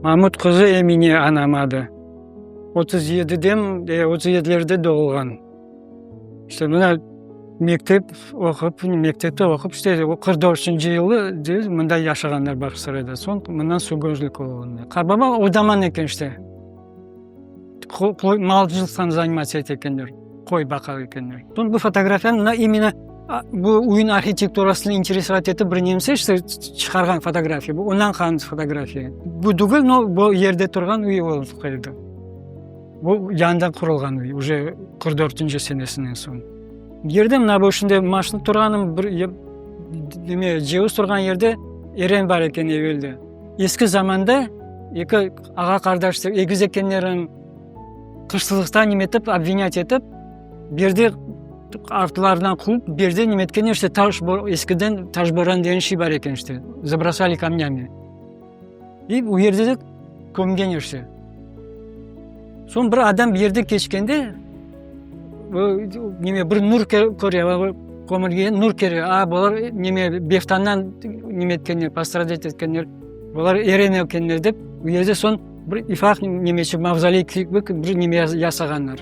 Mamut qızı Emine anam adı. 37-den, 37-lerde doğulğan. İşte mına mektep oqup, mektepte oqup, işte o 44-nci yılı mında yaşağanlar Bağçasarayda. Soñ mından sürgünlik olğanlar. Qartbaba odaman eken işte. Malcılıqtan zanimatsa ete ekenler, qoy baqa ekenler. Soñ bu fotografiyanı mına imенно bu üyniñ arhitekturasını interesovat etip bir nemse işte çıqarğan fotografiya. Bu ondan qalğan fotografiya. Bu tügül, no bu yerde turğan üy olıp keldi. Bu yañıdan qurulğan üy, uje 44-nci senesinden soñ. Yerde mına bu şimdi maşina turğanım bir neme ceviz turğan yerde eren bar eken evelde. Eski zamanda eki ağa-qardaş egiz ekenlerin hırsızlıqta neme etip, obvinyat etip, bir de artlarından quvıp, bir de neme etkenler, işte taş, eskiden taşboran degen şey bar eken işte, zabrosali kamnyami. И o yerde de kömgen işte. Soñ bir adam bir yerde keçkende, neme bir nur köre, kömürge nur kere, a bular neme beftandan neme etkenler, postradat etkenler, bular eren ekenler dep, o yerde soñ bir ifaq nemeci, mavzoley kibi bir neme yasağanlar.